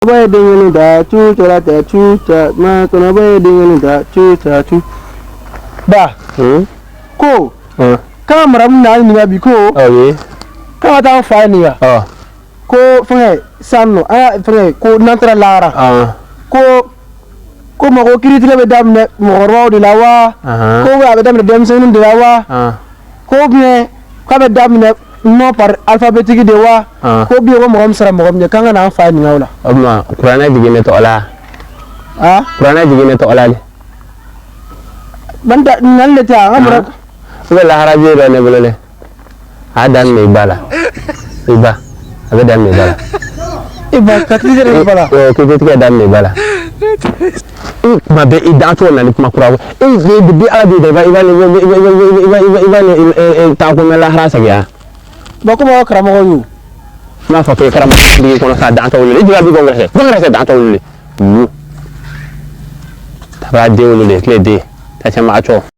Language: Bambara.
Ba ye den kelen ta cu cɛla tɛ cu cɛ ma tɔnɔbɔ ye den kelen ta cu cɛ cu ba. Ko k'an ka maramu n'a ɲininka bi ko k'an ka taa an fa ɲininka ko fɛngɛ sisan nɔ an y'a fɛngɛ ko n'an taara lahara ko ko ma ko kiiritigɛ bɛ daminɛ mɔgɔkɔrɔbaw de la wa, ko a bɛ daminɛ denmisɛnninw de la wa, ko bien k'a bɛ daminɛ nom par alphabétique de wa, ko bien ko mɔgɔ min sara mɔgɔ min ɲɛ, k'an ka n'an fa ɲininka o la. O tuma kuranɛ jigin ne tɔgɔ la. Ah. Kuranɛ jigin ne tɔgɔ la de. Ban ta ɲininkali de tɛ an ka mara. I bɛ lahara biye dɔ ne bolo dɛ, a y'a daminɛ i ba la, i ba, a bɛ daminɛ i ba la. I ba ka kiiri tigɛ ba la. Kiiri tigɛ daminɛ i ba la. I kuma bɛɛ i dancogo na ni kuma kura e bi ala b'i da i b'a i b'a i b'a i b'a i b'a ni taa ko mɛ lahara segin ya. Bon, komi aw karamɔgɔ y'o. N b'a fɔ k'e karamɔgɔ b'i kɔnɔ k'a dan tɔw wele i jigi b'i kɔn gɛrɛsɛ dan tɔw wele wu tabaa den wele tile den ta caman a cɔ.